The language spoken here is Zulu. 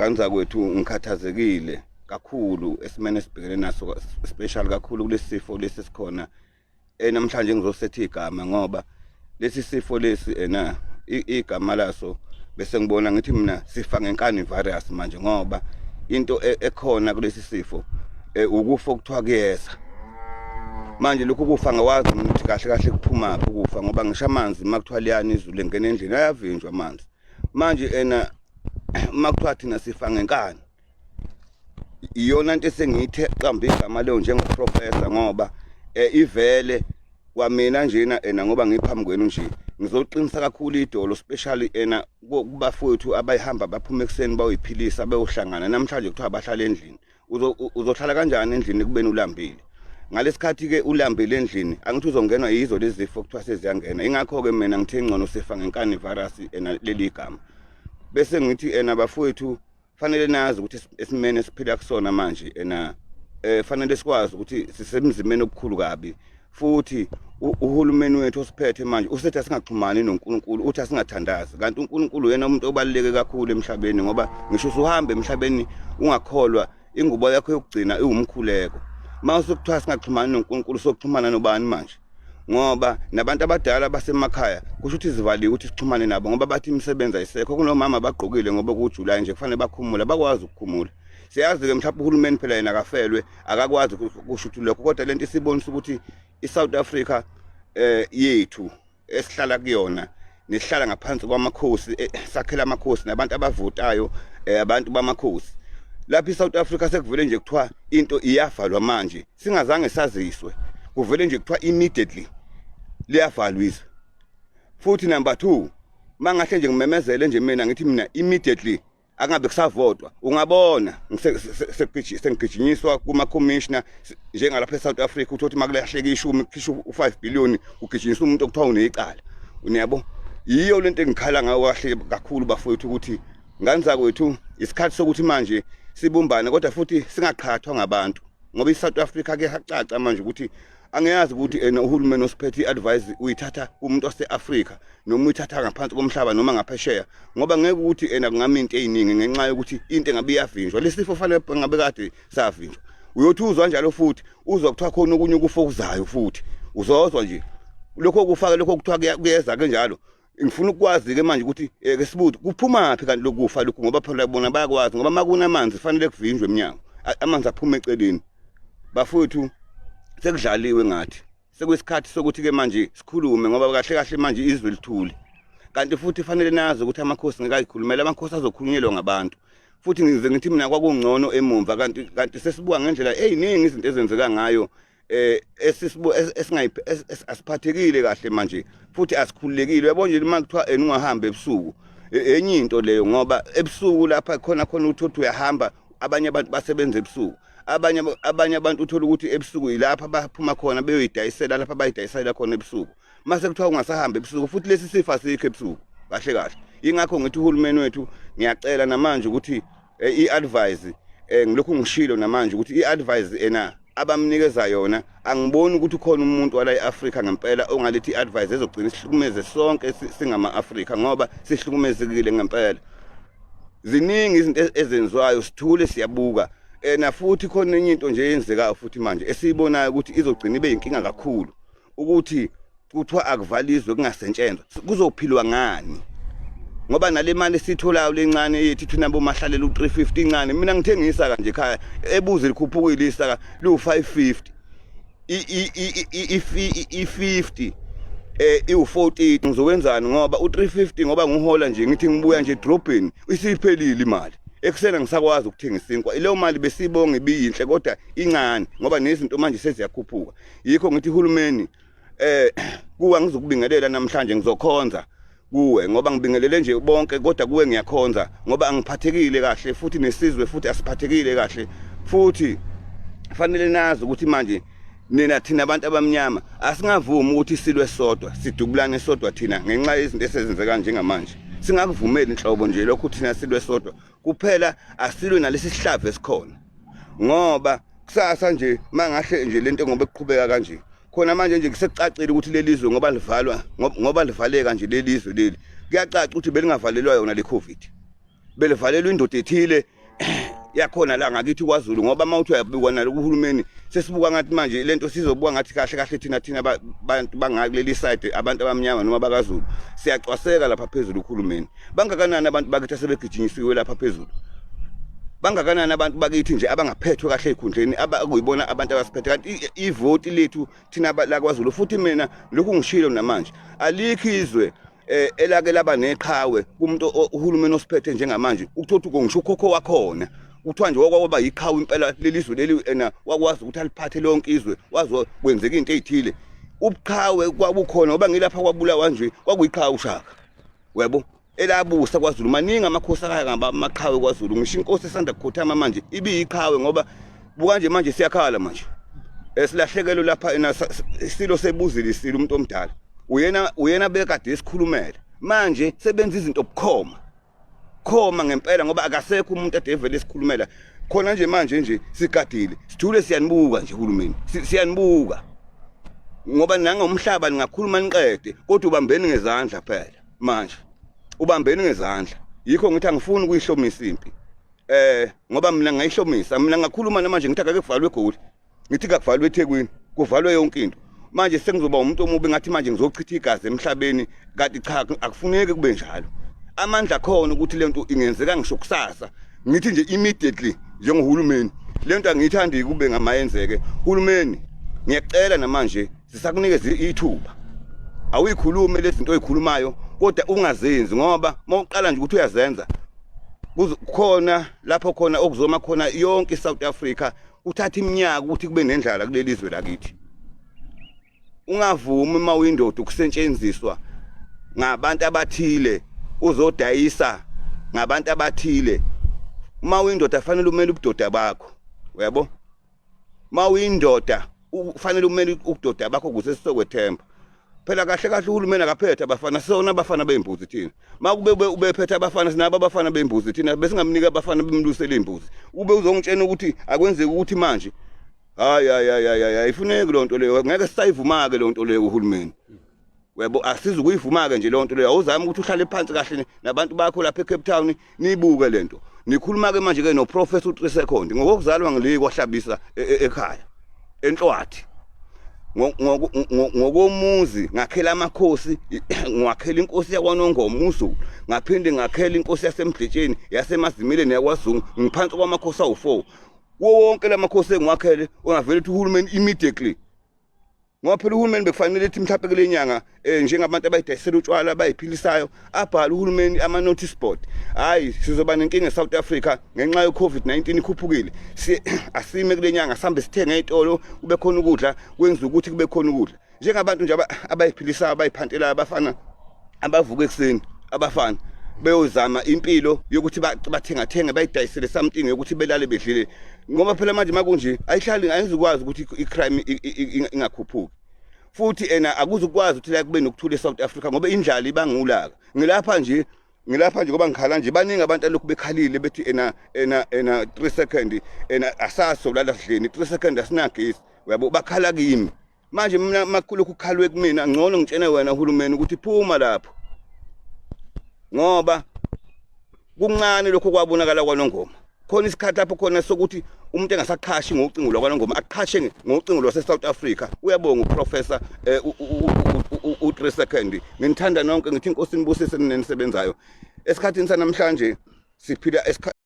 Ngane zakwethu, ngikhathazekile kakhulu esimene esibhekene naso, special kakhulu kulesi sifo lesi esikhona namhlanje. Ngizosetha igama ngoba lesi sifo lesi ena igama laso bese ngibona ngithi mina sifa ngenkani virus manje, ngoba into ekhona kulesi sifo ukufa okuthiwa kuyeza manje. Lokhu kufa ngawazi mina ukuthi kahle kahle kuphumaphi ukufa, ngoba ngisho amanzi uma kuthiwa liyana izulu engena endlini ayavinjwa amanzi. Manje ena uma kuthiwa thina sifa ngenkani, iyona nto esengiyithe qamba igama leyo njengoprofessor, ngoba ivele kwamina njena ena ngoba ngiphambi kwenu nje ngizoqinisa kakhulu idolo, especially ena kubafowethu abayihamba baphuma ekuseni bayoyiphilisa, beyohlangana. Namhlanje kuthiwa abahlala endlini. Uzohlala kanjani endlini ekubeni ulambile? Ngalesikhathi ke ulambile endlini, angithi uzongenwa yizo lezi zifo kuthiwa seziyangena? Ingakho-ke mina ngithe ngcono sifa ngenkani virus ena leli gama. Bese ngithi ena bafowethu, fanele nazi ukuthi esimene esiphila kusona manje ena fanele sikwazi ukuthi sisemzimeni obukhulu kabi. Futhi uhulumeni wethu osiphethe manje usethi asingaxhumani noNkulunkulu, uthi asingathandazi, kanti uNkulunkulu uyena umuntu obaluleke kakhulu emhlabeni, ngoba ngisho usuhamba emhlabeni ungakholwa, ingubo yakho yokugcina iwumkhuleko. Uma usekuthiwa singaxhumani noNkulunkulu, sokuxhumana nobani manje? Ngoba nabantu abadala basemakhaya kusho ukuthi zivaliwe ukuthi sixhumane nabo, ngoba bathi imisebenzi ayisekho. Kunomama abagqokile ngoba kuJuly nje, kufanele bakhumule, bakwazi ukukhumula. Siyazi-ke mhlawumbe uhulumeni phela yena akafelwe, akakwazi kusho ukuthi lokho, kodwa lento isibonisa ukuthi i-South Africa yethu esihlala kuyona nesihlala ngaphansi kwamakhosi, sakhela amakhosi nabantu abavotayo, abantu bamakhosi lapha i-South Africa, sekuvele nje kuthiwa into iyavalwa manje singazange saziswe. Kuvele nje kuthiwa immediately liyavalwa izwe. Futhi number 2, mangahle nje ngimemezele nje mina ngithi mina immediately angabe kusavotwa, ungabona sengigijinyiswa kuma-commissioner njengalapha e-South Africa, uthi makulahleka ishumi kukhishwa u-5 billion, kugijinyiswa umuntu okuthiwa unecala, uniyabo. Yiyo lento engikhala ngayo kahle kakhulu bafowethu, ukuthi ngane zakwethu, isikhathi sokuthi manje sibumbane, kodwa futhi singaqhathwa ngabantu, ngoba i-South Africa kuyacaca manje ukuthi angiyazi ukuthi ena uhulumeni osiphethe i-advice uyithatha kumuntu wase-Afrika noma uyithatha ngaphansi komhlaba noma ngaphesheya, ngoba ngeke ukuthi ena kungami into eyiningi ngenxa yokuthi into engabe iyavinjwa. Lesifo fanele ngabe kade savinjwa. Uyothi uzwa njalo futhi uzwa kuthiwa khona okunye ukufa okuzayo, futhi uzozwa nje lokho kufaka lokho kuthiwa kuyeza ke njalo. Ngifuna ukwazi-ke manje ukuthi ke sibuthi kuphumaphi kanti lokufa lokhu, ngoba phela bona bayakwazi, ngoba uma kunamanzi fanele kuvinjwe emnyango, amanzi aphume eceleni. Bafowethu, sekudlaliwe ngathi. Sekuyisikhathi sokuthi-ke manje sikhulume, ngoba kahle kahle manje izwe lithule. Kanti futhi fanele nazi ukuthi amakhosi ngeke ayikhulumele, amakhosi azokhulunyelwa ngabantu. Futhi ngize ngithi mina kwakungcono emumva, kanti sesibuka ngendlela eyiningi izinto ezenzeka ngayo esisibu esingayiphi asiphathekile kahle manje, futhi asikhululekile. Uyabona nje uma kuthiwa ena ungahambi ebusuku, enye into leyo, ngoba ebusuku lapha khona khona uthi uyahamba, abanye abantu basebenza ebusuku, abanye abantu uthola ukuthi ebusuku yilapha baphuma khona beyoyidayisela lapha bayidayisela khona ebusuku. Mase kuthiwa ungasahamba ebusuku, futhi lesi sifo asikho ebusuku kahle kahle. Ingakho ngithi uhulumeni wethu, ngiyacela namanje ukuthi i-advice, ngilokhu ngishilo namanje ukuthi i-advice ena abamnikeza yona, angiboni ukuthi ukhona umuntu wala e-Afrika ngempela ongalethi i-advice ezogcina isihlukumeze sonke singama-Afrika, ngoba sihlukumezekile ngempela. Ziningi izinto ezenziwayo, sithule siyabuka. Na futhi khona enye into nje eyenzekayo futhi manje esiyibonayo ukuthi izogcina ibe inkinga kakhulu, ukuthi kuthiwa akuvalizwe kungasetshenzwa, kuzophilwa ngani? Ngoba nale mali esiyitholayo lencane yethu thina bomahlalela u-350 incane. Mina ngithengisa kanje ekhaya ebuze likhuphukile isaka liwu-550, i-50 iwu-40, ngizokwenzani? Ngoba u-350, ngoba ngihola nje, ngithi ngibuya nje edrobheni isiphelile imali, ekuseni angisakwazi ukuthenga isinkwa. Leyo mali besiyibonga ibiyinhle, kodwa incane, ngoba nezinto manje seziyakhuphuka. Yikho ngithi uhulumeni, kuwa ngizokubingelela namhlanje, ngizokhonza kuwe, ngoba ngibingelele nje bonke, kodwa kuwe ngiyakhonza, ngoba angiphathekile kahle, futhi nesizwe futhi asiphathekile kahle. Futhi fanele nazi ukuthi manje nina thina abantu abamnyama asingavumi ukuthi silwe sodwa, sidubulane sodwa thina ngenxa yezinto esezenzeka njengamanje. Singakuvumeli inhlobo nje lokhu, thina silwe sodwa kuphela. Asilwe nalesi sihlava esikhona, ngoba kusasa nje mangahle nje lento, ngoba kuqhubeka kanje khona manje nje, kusekucacile ukuthi leli zwe ngoba livalwa, ngoba livaleka nje leli zwe leli, kuyacaca ukuthi belingavalelwa yona le COVID. Belivalelwa indoda ethile yakhona la ngakithi kwaZulu, ngoba uma uthi uyabukwa nalo kuhulumeni, sesibuka ngathi manje lento sizobuka ngathi kahle kahle thina bantu bangakuleli side, abantu abamnyama noma bakaZulu, siyacwaseka lapha phezulu uhulumeni. Bangakanani abantu bakithi asebegijinyisiwe lapha phezulu? Bangakanani abantu bakithi nje abangaphethwe kahle ey'khundleni, abakuyibona abantu abasiphethe? Kanti ivoti lethu thina la kwaZulu, futhi mina lokhu ngishilo namanje, alikho izwe elake laba neqhawe kumuntu uhulumeni osiphethe njengamanje. Ukuthothi ngisho ukhokho wakhona kuthiwa nje wakwaba yiqhawe impela lelizwe leli, ena wakwazi ukuthi aliphathe lonke izwe, wazi kwenzeka into ey'thile, ubuqhawe kwabukhona. Ngoba ngilapha kwabulawa nje, kwakuyiqhawe uShaka, uyabo, elabusa kwaZulu. Maningi amakhosi akaya amaqhawe kwaZulu. Ngisho inkosi esanda kukhothama manje ibiyiqhawe, ngoba buka nje manje siyakhala manje, esilahlekelwe lapha ena isilo sebuzile, isilo umuntu omdala uyena bekade esikhulumela. Manje sebenza izinto bukhoma khoma ngempela, ngoba akasekho umuntu ade evele esikhulumela khona nje. Manje nje sigadile, sithule, siyanibuka nje uhulumeni, siyanibuka, ngoba nangomhlaba ningakhuluma niqede, kodwa ubambeni ngezandla phela manje, ubambeni ngezandla. Yikho ngithi angifuni ukuyihlomisa impi, ngoba mina ngayihlomisa, mina ngakhuluma namanje ngithi akake kuvalwe eGoli, ngithi kakuvalwe eThekwini, kuvalwe yonke into. Manje sengizoba umuntu omubi, ngathi manje ngizochitha igazi emhlabeni, kanti cha, akufuneki kube njalo. Amandla khona ukuthi lento ingenzeka ngisho kusasa. Ngithi nje immediately njengohulumeni, lento angiyithandi kube ngamayenzeke. Hulumeni, ngiyacela namanje, sisakunikeza ithuba, awuyikhulume lezi zinto oyikhulumayo, kodwa ungazenzi, ngoba mawuqala nje ukuthi uyazenza, khona lapho khona okuzoma khona yonke iSouth Africa, kuthatha iminyaka ukuthi kube nendlala kuleli zwe lakithi. Ungavumi uma uyindoda ukusetshenziswa ngabantu abathile, uzodayisa ngabantu abathile. Uma uyindoda fanele umele ubudoda bakho, uyabo. Uma uyindoda ufanele umele ubudoda bakho ukuze sizokwethemba. Phela kahle kahle uhulumeni akaphethe abafana, sona abafana bembuzi thina. Makube ubephethe abafana, sinabo abafana bembuzi thina, besingamnika abafana bemlusele imbuzi. Ube uzongitshena ukuthi akwenzeki ukuthi manje, hayi hayi hayi hayi, ayifuneki lonto leyo, ngeke sisayivuma-ke lonto leyo uhulumeni, uyabo. Asiza ukuyivuma-ke nje lonto leyo. Awuzame ukuthi uhlale phansi kahle nabantu bakho lapha eCape Town, nibuke lento nikhuluma-ke manje-ke noProfessor u-3 Second. Ngokokuzalwa ngile kwaHlabisa ekhaya eNhlwathi, ngokomuzi ngakhela amakhosi, ngiwakhela inkosi yakwaNongoma uZulu, ngaphinde ngakhela inkosi yaseMdletsheni, yaseMazimile neyakwaZungu. Ngiphansi kwamakhosi awu-4. Kuwo wonke lamakhosi engiwakhele, ungavele uthi uhulumeni immediately, ngoba phela uhulumeni bekufanele ethi mhlawumbe kule nyanga, njengabantu abayidayisela utshwala, abayiphilisayo, abhale uhulumeni ama-notice board: hhayi, sizoba nenkinga e-South Africa ngenxa ye-COVID-19 ikhuphukile, asime kule nyanga, sihambe sithenge ey'tolo, kube khona ukudla, kwenza ukuthi kube khona ukudla. Njengabantu nje abayiphilisayo, abayiphantelayo, abafana abavuka ekuseni, abafana beyozama impilo yokuthi bathengathenge, bayidayisele something yokuthi belale bedlile, ngoba phela manje makunje ayihlali, ayizukwazi ukuthi i-crime ingakhuphuki. Futhi ena akuzukwazi ukuthi la kube nokuthula eSouth Africa, ngoba indlala ibangulaka. Ngilapha nje ngoba ngikhala nje, baningi abantu alokhu bekhalile bethi ena 3 second, ena asaso lala sidleni, 3 second asinagesi, uyabo. Bakhala kimi manje. Mina makulokhu kukhalwe kumina, ngcono ngitshene wena uhulumeni ukuthi phuma lapho, ngoba kuncane lokho kwabonakala kwaNongoma. Khona isikhathi lapho khona sokuthi umuntu engasaqhashi ngocingo lwakwaNongoma, aqhashe ngocingo lwase-South Africa. Uyabonga uProfessor u-3 Second. Nginithanda nonke, ngithi inkosi nibusise nenisebenzayo esikhathini sanamhlanje siphila.